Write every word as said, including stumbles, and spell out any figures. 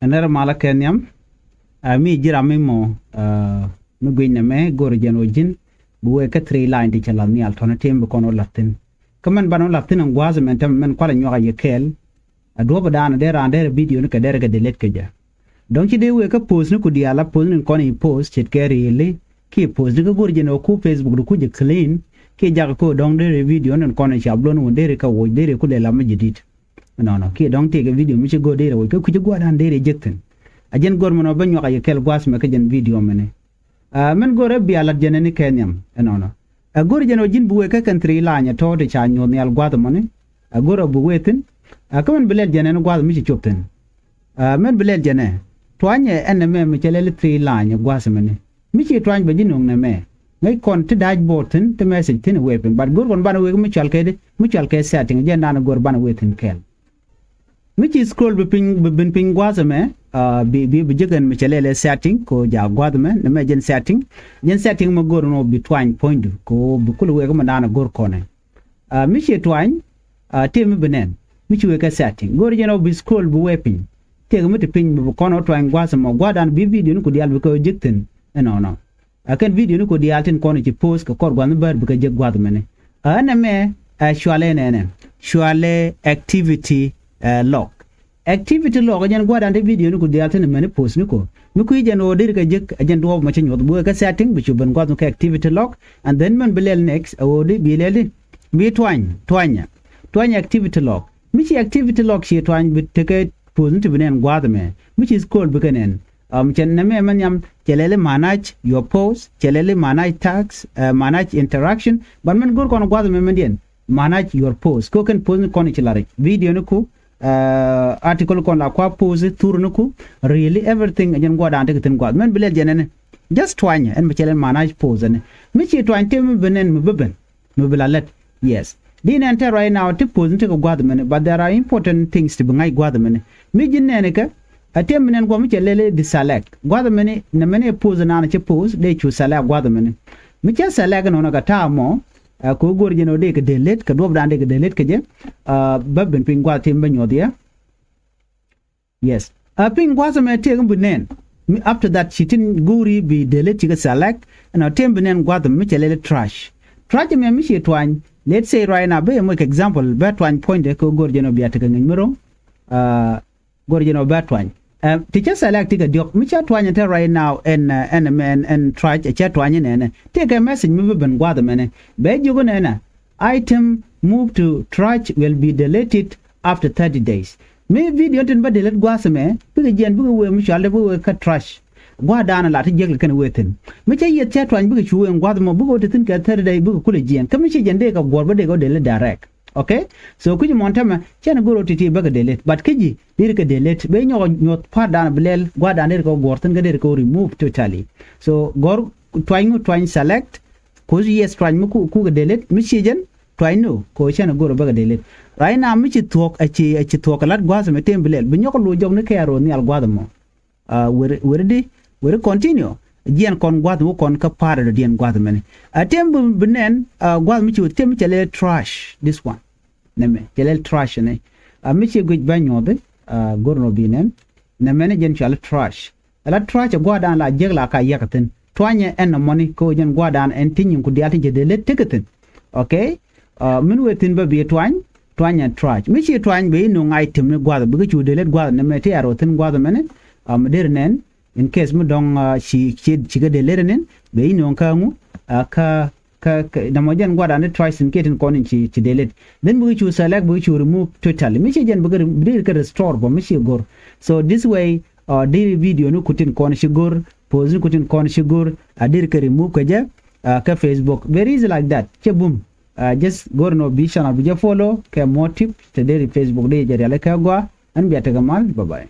Ɛn nɛr malä kɛ nhiam. Ɛ mi ji̱ ram mi mɔ, ɛ mi guic nɛmɛ go̱o̱rɛ jɛn ɣöö ji̱n bi wëë kä three line ti cɛ la̱th nhial tɔ̱nɛ tim bi kɔn wä la̱th thi̱n. Kä mɛn banɛ wä la̱th thi̱n ɛn gua̱a̱th ɛmɛn täämɛ mɛn kualɛ nyuak a yɛ kɛɛl. Ɛ duɔ̱ɔ̱p dan dee raan derɛ video ni kɛ derɛ kɛ delete kɛ jɛ. Dɔ̱ŋ ci dee wëë kä post ni ku diaal la post ni kɔn i̱ post ce̱tkɛ riili kiɛ post ni kä go̱o̱rɛ jɛn ɣöö ku Facebook di ku jɛ clean. Kiɛ jakä ko̱o̱r dɔ̱ŋ derɛ video ni kɔn i̱ ca blon wun derɛ kɛ woc derɛ ku lɛ lam mi jɛ di̱t. Nɔnɔ kiɛ dɔ̱ŋ tëëkɛ video mi ci go̱o̱r derɛ woc kä kui̱ci gua̱a̱dan derɛ jek thi̱n. A jɛn go̱o̱r mɛn ɔ bä nyuak a yɛ kɛl gua̱a̱th mɛ kä jɛn video mɛni. Ɛ mɛn go̱o̱r ɛ bia la̱t jɛn ɛni kɛ nhiam ɛnɔnɔ. Ɛ go̱o̱r jɛn ɔ ji̱n bi wëë kä kɛn three line ɛ tɔ̱ ti ca nyuɔ̱th nhial gua̱a̱th ɛmɔni. Ɛ go̱o̱r ɛ bi wëë thi̱n. Ɛ kä mɛn bi lɛl jɛn ɛni gua̱a̱th mi ci cop thi̱n. Ɛ mɛn bi lɛl jɛn ɛ tuanyɛ ɛn ɛmɛ mi cɛ lɛl three line ɛ gua̱a̱th ɛmɛni. Mi ci tuany bɛ ji̱ nöŋ nɛmɛ ŋäc kɔn ti dashboard thi̱n ti message thi̱n ɛ wëë piny but go̱o̱r kɔn banɛ wëë mi cual kɛ di mi cual kɛ setting jɛn dan go̱o̱r banɛ wëë thi̱n kɛɛl. Mi ci scroll bi piny bi bin piny gua̱a̱th ɛmɛ. Bi bi bi jek ɛn mi cɛ lɛl ɛ setting ko ja gua̱a̱th ɛmɛ nɛmɛ jɛn setting. Jɛn setting mɛ go̱o̱r nɔ bi tuany puɔ̱nydu ko bi kul wëë mi dan go̱o̱r kɔnɛ. Mi ciɛ tuany tëë mi bi nɛn mi ci wëë kɛ setting go̱o̱r jɛn ɔ bi scroll bi wee piny. Tëëk mi ti piny mi bi kɔn ɔ tuany gua̱a̱th ɛmɔ gua̱a̱dan bi video ni ku diaal bi kɛ ɔ jek thi̱n. Ɛnɔnɔ ɛ kɛn video ni ku diaal tin kɔn ci post kɛ kɔr gua̱a̱th mi bäär bi kɛ jek gua̱a̱th mɛni. Ɛ ɛn ɛmɛ ɛ cualɛ nɛnɛ cualɛ activity log. Activity log ɛ jɛn gua̱a̱dan ti video ni ku diaal tin mɛni post ni ko mi kui̱ jɛn ɣöö deri kɛ jek ɛ jɛn duɔɔp mɔ cä nyuɔth bi wee kä setting bi cu ben gua̱th mi kä activity log. And then mɛn bi lɛl next ɛ ɣöö di bi lɛl di bi tuany tuanyɛ tuanyɛ activity log. Mi ci activity log ci tuany bi tekɛ post ni ti bi nɛn gua̱th mɛ mi ci scroll bi kɛ nɛn. Cɛ nɛmɛ mɛ nhiam cɛ lɛli manage your post cɛ lɛli manage tags, manage interaction. But mɛn go̱r kɔn gua̱th mɛ mɛn diɛn manage your post ko kɛn post ni kɔn ci laric video ni ku article kɔn la kua post thur ni ku really everything jɛn gua̱dan ti ki thin gua̱th mɛn bi lɛl jɛn ɛni. Just tuanyɛ ɛn bi cɛ lɛl manage post ɛni mi ci tuany ti mi bi nɛn mi bi ben mi bi la lät. Yes di nɛn tɛ right now ti post ni ti ki gua̱th mɛni but there are important things ti bi ŋa̱c gua̱th mɛni. Mi ji̱ nɛn kɛ a tiɛm mi nɛn gua̱th mi cɛ lɛl di select gua̱th mɛni nɛ mɛni post naan ci post dee cu select gua̱th mɛni. Mi cɛ select nɔnɔ kɛ ta̱a̱ mɔ ɛ kɛ go̱o̱r jɛn ɔ dee kɛ delete kɛ duɔpdan dee kɛ delete kɛ jɛ. Bä ben piny gua̱th tim bä nyuɔth yɛ. Yes a piny gua̱th ɛmɛ tiek mi bi nɛn. Mi after that ci tin go̱o̱ri bi delete ci kɛ select ɛn ɔ tim bi nɛn gua̱th ɛmɛ mi cɛ lɛl trash. Trash ɛmɛ mi ci tuany let's say right now bä yɛ moc kɛ example bä tuany puɔ̱nydɛ kɛ go̱o̱r jɛn ɔ bia tekɛ ŋi̱ny mi ro̱ŋ. Go̱r jɛn ɔ bɛ tuany ti cä select ti kɛ diɔk mi cä tuany te right now ɛn ɛn ɛn ɛn trash cä tuany nɛnɛ ti kɛ message mi bi ben gua̱th mɛnɛ. Bɛ jiök nɛnɛ item move to trash will be deleted after thirty days. Mi video tin bä delete gua̱th mɛ bikɛ jiɛn bikɛ wee mi cual de bikɛ wee kä trash. Gua̱dan la ti jiäk lɛ kɛn wee thin mi cä yieth cä tuany bikɛ cu wee gua̱th mɔ bikɛ wee ti thin kɛ thirty days bikɛ kulɛ jiɛn kä mi ci jɛn dee kɛ guɔ̱r bä dee kɛ wee delete direct. Okay. So kui̱c mɔn tämɛ cɛn go̱r ɔ ti̱ti̱ bäkɛ delete but kä ji̱ deri kɛ delete ben nyɔk nyuɔth pa̱a̱tdan bi lɛl gua̱a̱tdan deri kɛ guɔ̱r thi̱n kä deri kɛ remove totally. So gɔ̱r tuany ŋu tuany select. Kuoth yes tuany mi kukɛ delete mi ci jɛn tuany ni ɣöö cɛn go̱r ɔ bäkɛ delete. Right now mi ci thuɔ̱k a ci a ci thuɔ̱k kɛ la̱t gua̱a̱th ɛmɛ tem bi lɛl bi nyɔk lo̱c jɔk ni kɛ a ro̱o̱ nhial gua̱a̱th ɛmɔ. Weri weri di weri continue. Jiɛn kɔn gua̱th mi wä kɔn kä pa̱a̱t dɔ̱diɛn gua̱th mɛni. A tem bi nɛn gua̱th mi ci wä tem mi cɛ lɛ trash this one. Nɛmɛ cɛ lɛ trash ni. A mi ci guic bä nyuɔthi go̱r nɔ bi nɛn. Nɛmɛni jɛn cɔal trash. Ala trash a gua̱dan la jiäk la ka yäk thi̱n tuanyɛ ɛn nɔmɔni kɛ wä jɛn gua̱dan ɛn ti nyin ku diaal ti jɛ dee lät tekɛ thi̱n. Okay. Min wee thi̱n bä bi tuany tuanyɛ trash mi ci tuany bɛ inuŋ item ni gua̱th bikɛ cu delete gua̱th nɛmɛ ti a rɔ thi̱n gua̱th mɛni. Mi der nɛn in case mi dɔ̱ŋ ci ci ci kä delete nin bɛ inuŋ kä ŋu kä kä nɔmɔ jɛn gua̱dan ti trash thi̱n kiɛ tin kɔn in ci ci delete. Then bikɛ cu select bikɛ cu remove totally mi ci jɛn bikɛ der kɛ restore bä mi ci go̱r. So this way dir video ni kutin kɔn ci go̱r post ni kutin kɔn ci go̱r a dir kɛ remove kɛ jɛ. Kä Facebook very easy like that cɛ bum. Just go̱r nɔ bi channel bi jɛ follow kɛ more tip te deri Facebook di jɛ riali kɛ gua. Ɛn bia tekɛ mal bye bye.